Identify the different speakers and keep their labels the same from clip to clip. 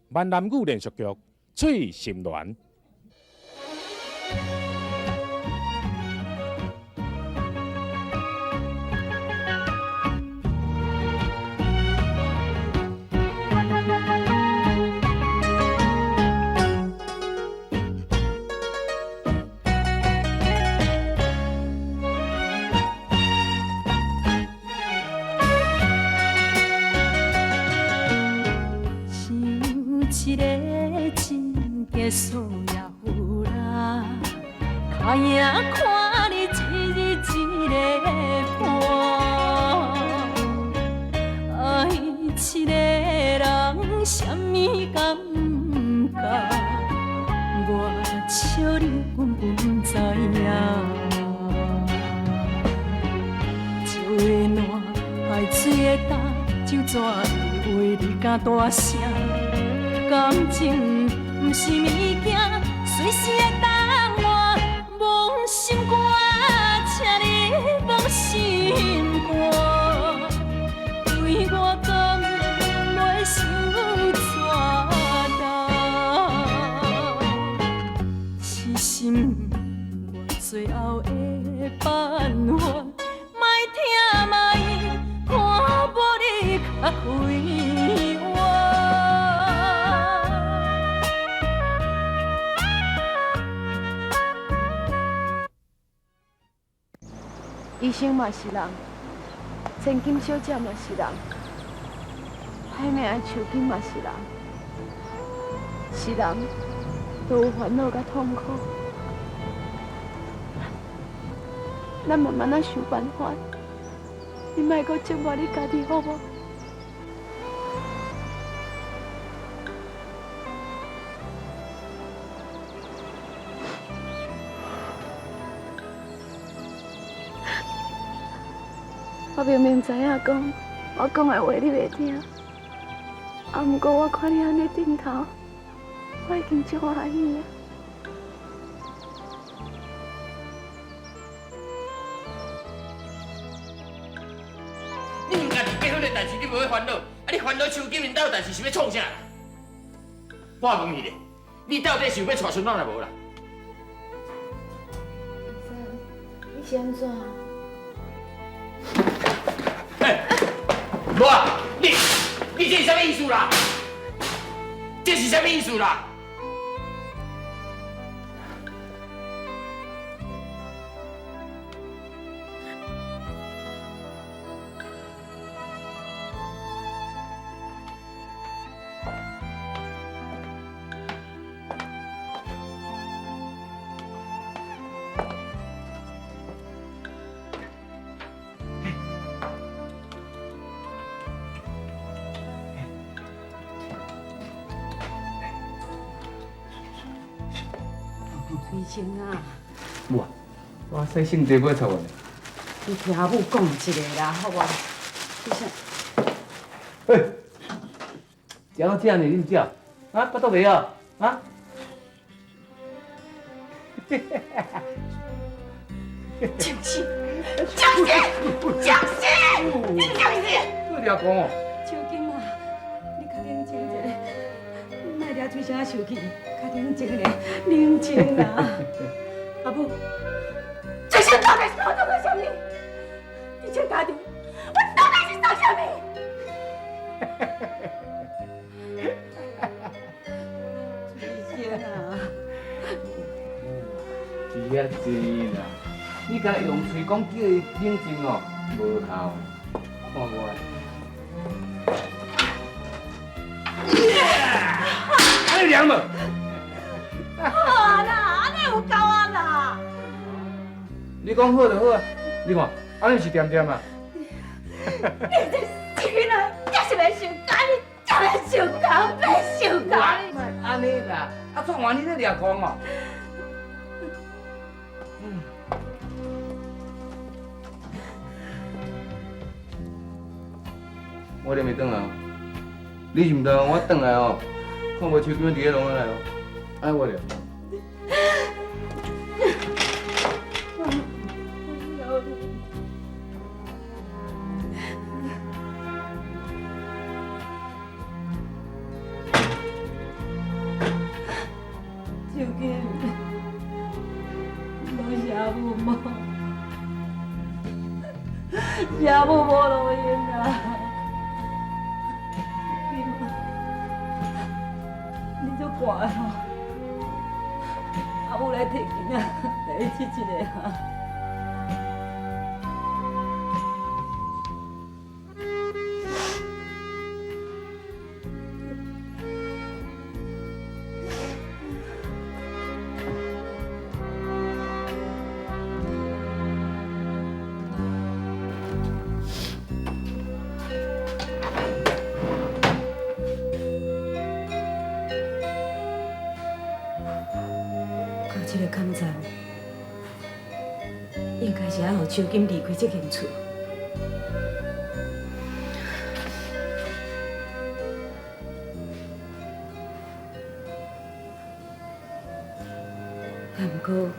Speaker 1: 闽南语连续剧《翠心恋》。
Speaker 2: 一个真假数也有啦，脚影看你一日一个伴，爱一个人啥物感觉？我笑你根本不知影。石的烂，海水的干，酒怎会话你敢大声？感情毋是物件，随时会当换。摸心肝，请你摸心肝。对我讲袂伤怎重？痴心我最后的办法，莫疼莫看无你较快活。
Speaker 3: 医生嘛是人，千金小姐嘛是人，歹命的树金嘛是人，是人都有烦恼佮痛苦。咱慢慢仔想办法，你莫阁折磨你家己好无？我明明知影讲，我讲的话你袂听，啊，毋过我看你按呢顶头，我已经足欢喜啊。
Speaker 4: 你毋家己结婚的代志，你无咧烦恼，啊，你烦恼秋金𪜶兜代志是欲创啥啦？我问你咧，你到底是欲娶孙仔无啦？
Speaker 3: 你是按怎？
Speaker 4: 无啊！你这是啥物意思啦？这是啥物意思啦？
Speaker 5: 崔生啊，
Speaker 6: 母啊，我洗身济尾出完。
Speaker 5: 你听母讲一下啦，好无？你啥？
Speaker 6: 嘿，食到这呢，你毋食？啊，腹肚袂饿？啊？
Speaker 5: 江西，江西，江西，你江西！
Speaker 6: 你掠讲哦。
Speaker 5: 秋金啊，你较冷静一下，莫掠崔生啊生气，较冷静咧，冷静啦。阿母，崔生到底是我做过啥物？你这家庭，我到底是做啥物？崔生啊，
Speaker 6: 是遐济啦，你敢用喙讲叫伊冷静哦，无效。看我的。按呢凉无？
Speaker 5: 好啊啦，按呢有够啊啦！
Speaker 6: 你讲好就好啊，你看，按呢是恬恬啊。
Speaker 5: 你这死囡仔，才是袂受教，你才袂受教，袂受教！
Speaker 6: 莫按呢啦，啊，创完你咧掠狂哦。我咧袂转来哦，你是毋知我转来哦，看无手机伫咧弄来哦，爱我咧。
Speaker 5: 也母无路用啊！你足寒的吼，阿母来提囡仔，来试一下哈。这个坎站，应该是爱予秋金离开这间厝。啊，毋过。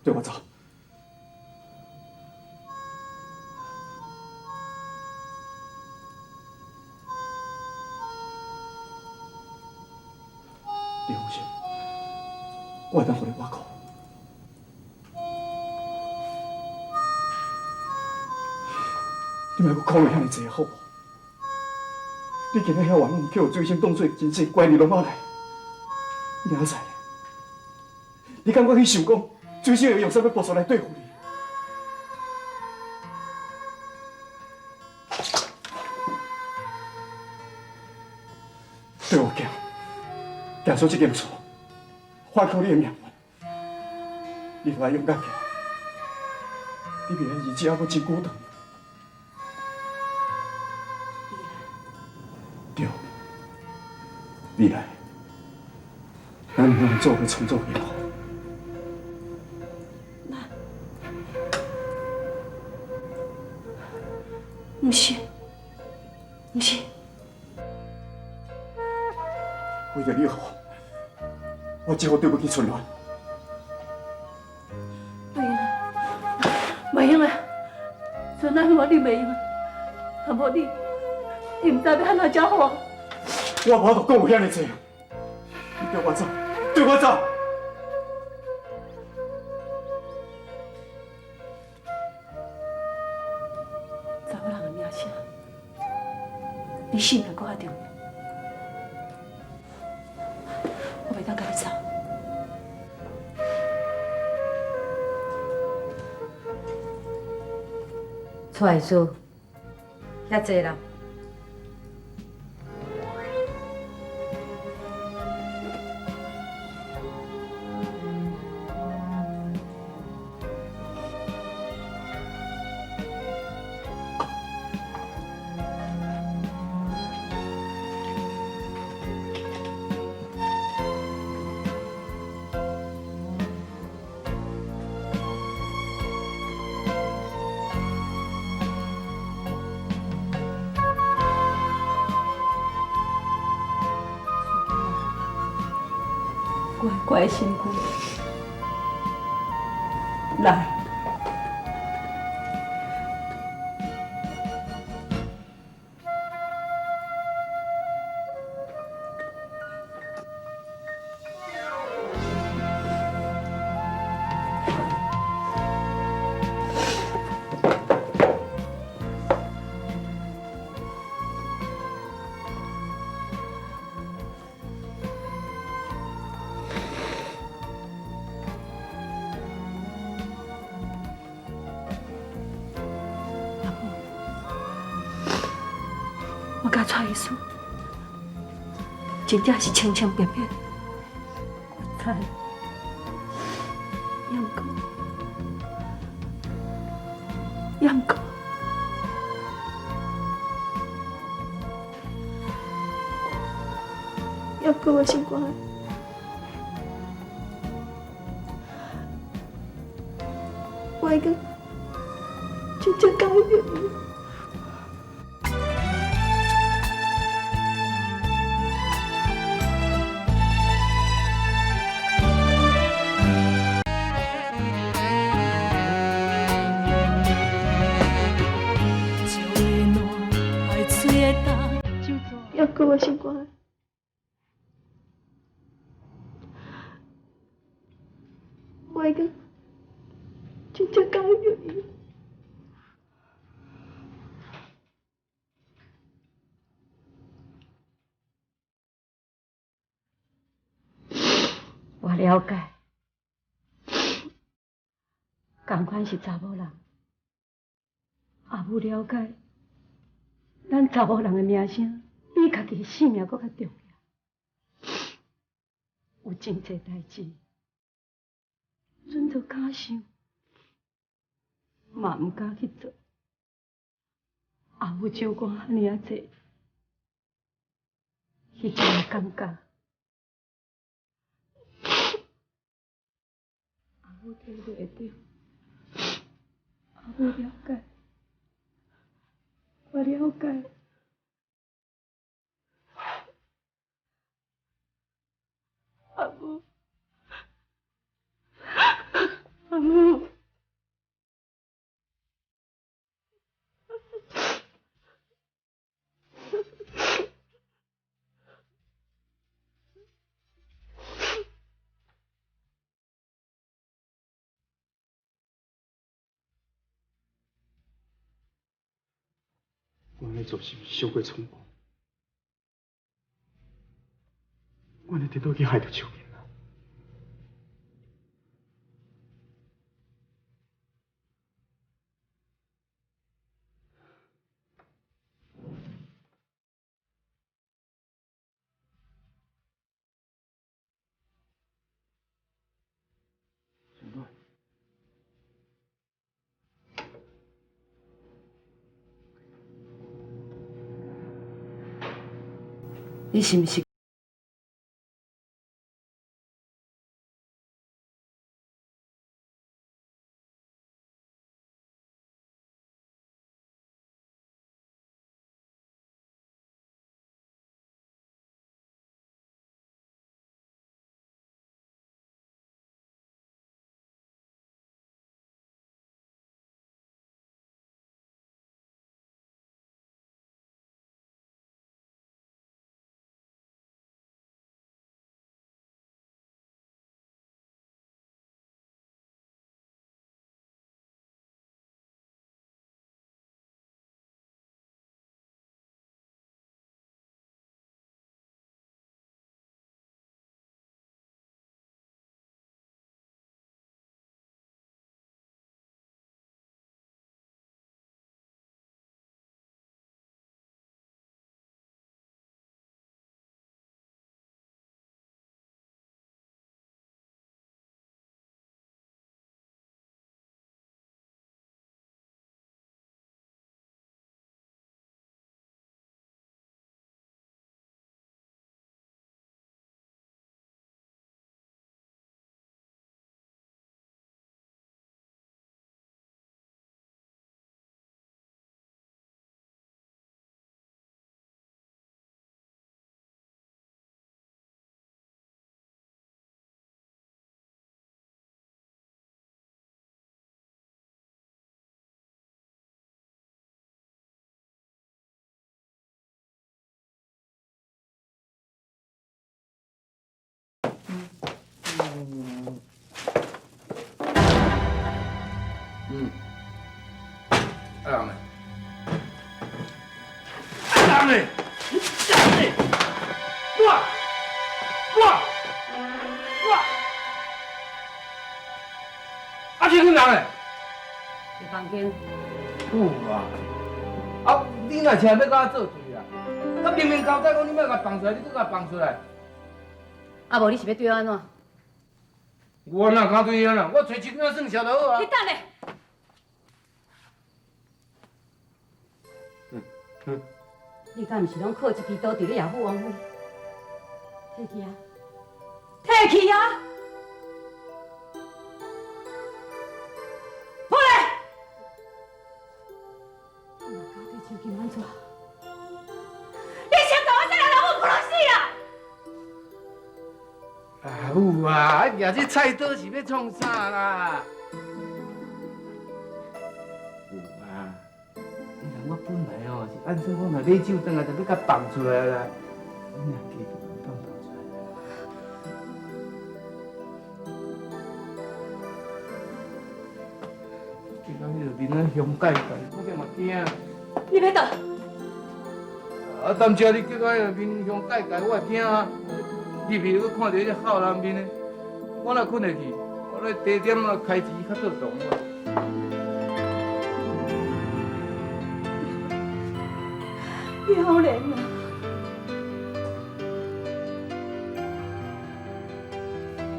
Speaker 7: 对我走。你放心，我会当予你活苦。你莫阁考虑遐尔济好无？你今日遐晚拢去予水星当作真正乖儿拢仔来，明仔载，你敢阁去想讲？水星会用啥物步数来对付你？对我行，行出这间厝，反抗你的命运，你就爱勇敢起来。你未来日子还阁真久长。对，未来，咱毋通做伙创造幸福。
Speaker 5: 毋是，毋是。
Speaker 7: 为著你好，我只好对不起春兰。
Speaker 5: 袂用啊，袂用啊！春兰无你袂用啊，啊无你，伊毋知欲按怎才好。
Speaker 7: 我无法度讲有遐尔济，你缀我走，缀我走。
Speaker 5: 你性命阁较重要，我袂当共你走。
Speaker 8: 蔡叔，遐济啦。
Speaker 5: 乖乖身躯，来。我佮蔡医师真正是清清白白，我知，也毋过，也毋过，也毋过我心肝，我已经真正改变了。
Speaker 3: 过我心肝。我会讲真正感恩著伊。
Speaker 5: 我了解，仝款是查某人，阿母了解，咱查某人的名声比家己的性命阁较重要。有真济代志，准做敢想，嘛毋敢去做。阿母手肝按呢仔济，彼种的感觉。阿母体会会著，阿母了解，我了解。阿母，阿母。
Speaker 7: 我按呢做是毋是伤过冲动？我按呢颠倒去害著秋金啊！
Speaker 3: 你是毋是？
Speaker 6: 阿人呢？阿人呢？人呢？我，阿这个人呢？
Speaker 8: 伫房间。
Speaker 6: 有啊。啊，你若真欲佮我做对啊？我明明交代讲你莫共放出来，你阁共放出来。
Speaker 8: 啊，无你是欲对我按怎？
Speaker 6: 我哪敢对你按怎？我揣手仔算数就好啊。
Speaker 8: 你等下。你敢毋是拢靠这支刀伫咧野母王妃？退去啊！退去啊！过来！你若敢对秋金按怎？你先共我这个老母杀死啊！
Speaker 6: 阿母啊，举这菜刀是欲创啥啦？有啊，我本来哦是按算讲，若买酒转来就欲共放出来啦。你若加放出来。见到彼个面仔凶盖盖，我这嘛惊。
Speaker 5: 你欲倒？
Speaker 6: 啊，当时你叫我彼个面凶盖盖，我会惊啊！入去阁看著彼个臭男面的，我哪睏会去？我咧茶点啊开钱较妥当。
Speaker 5: 妙莲啊！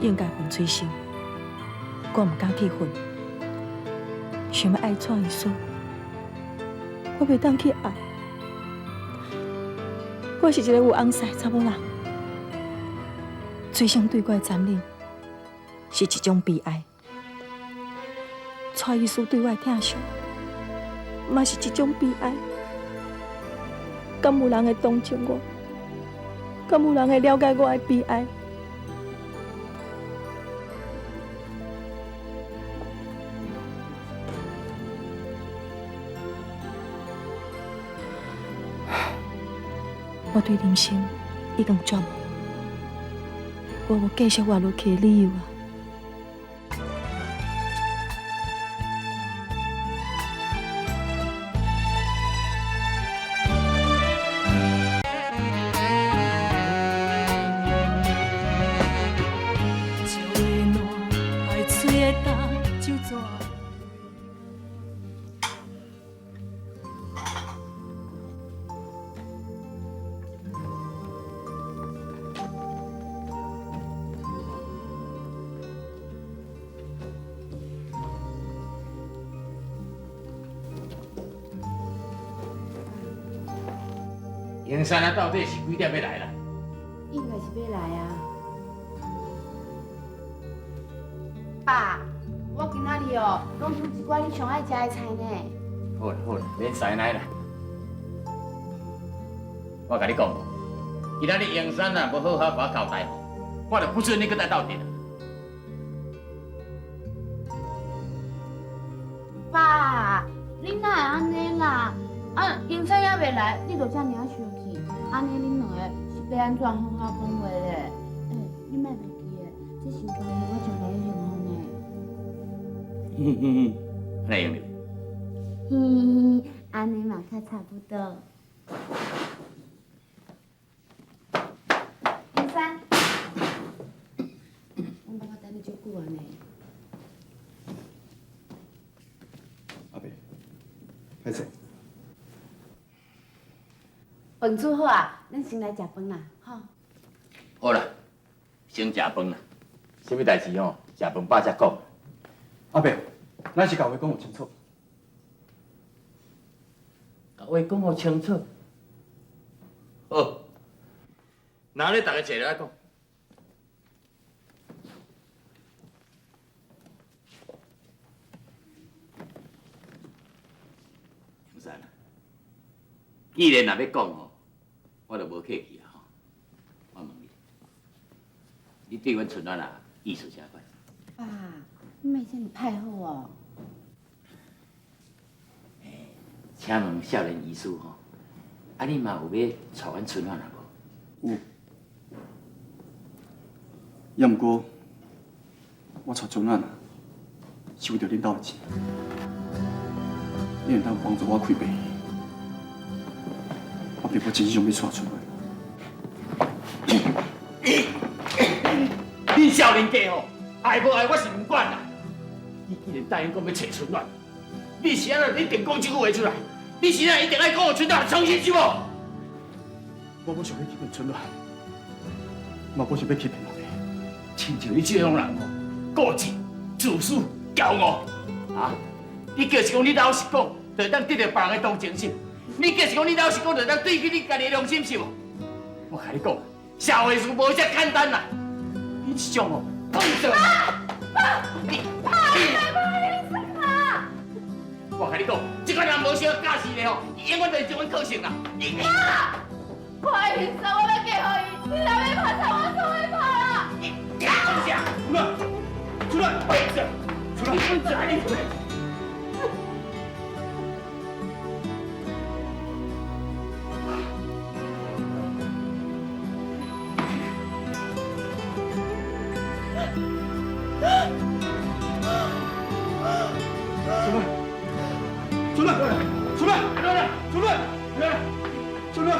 Speaker 2: 应该分水生，我毋敢去分，想欲爱蔡医师，我袂当去爱。我是一个有翁婿的查某人，水生对我的残忍是一种悲哀，蔡医师对我的疼惜嘛是一种悲哀。敢有人会同情我？敢有人会了解我的悲哀？我对人生已经绝望，我无继续活落去的理由啊！石的烂，海水的干，酒怎？
Speaker 4: 英山啊，到底是几点欲来啦？
Speaker 3: 应该是欲来啊。爸，我今仔日哦，拢煮一寡你上爱食的菜呢。
Speaker 4: 好啦好啦，免师奶啦。我共你讲，今仔日英山啊，无好好共我交代，我就不准你阁再斗阵。
Speaker 3: 爸，你哪会按呢啦？啊，英山犹未来，你就遮尔啊生气，按呢恁两个是欲按怎好好讲话咧？欸，你莫袂记得，这是关系我将来的幸福呢。
Speaker 4: 按呢用哩？
Speaker 3: 嘿，按呢嘛较差不多。英山，阮爸爸等你足久啊呢。
Speaker 7: 阿伯，歹势。
Speaker 3: 饭煮好啊，咱先来食饭啦，吼。
Speaker 4: 好啦，先食饭啦。啥物代志吼？食饭饱才讲。
Speaker 7: 阿伯，咱是共话讲予清楚。
Speaker 4: 共话讲予清楚。好，那你逐个坐落来讲。英山啊，既然若欲讲吼，我就无客气啊吼。我问你，你对阮春兰啊意思啥款？
Speaker 3: 爸，你莫遮尔歹好哦。
Speaker 4: 请问少年医师吼，啊你嘛有欲娶阮春兰啊无？
Speaker 7: 有。也毋过，我娶春兰啊，是为著恁兜的钱。你会当帮助我开病院，我并无真心想欲娶春兰。
Speaker 4: 你少年家吼，爱无爱我是毋管啦。你既然答应讲欲娶春兰，你是按怎一定讲这句话出来？你是按怎一定爱讲予春兰伤心是无？
Speaker 7: 我无想欲欺骗春兰，嘛无想欲欺骗阿伯。
Speaker 4: 亲像你这种人吼，固执、自私、骄傲，啊！你就是讲你老实讲，就会当得到别人的同情心；你就是讲你老实讲，就会当对起你家己的良心是无？我共你讲，社会事无遮简单啦！你这种哦，笨拙！你我共你讲，这款人无小教示咧吼，伊永远就是这款个性啦。你
Speaker 3: 我的人生我欲嫁予伊，你若欲拍惨，我就会拍啦！
Speaker 4: 你讲啥？
Speaker 7: 出来，出来，出来！
Speaker 4: 你你
Speaker 7: 出來，出來，出來，出來！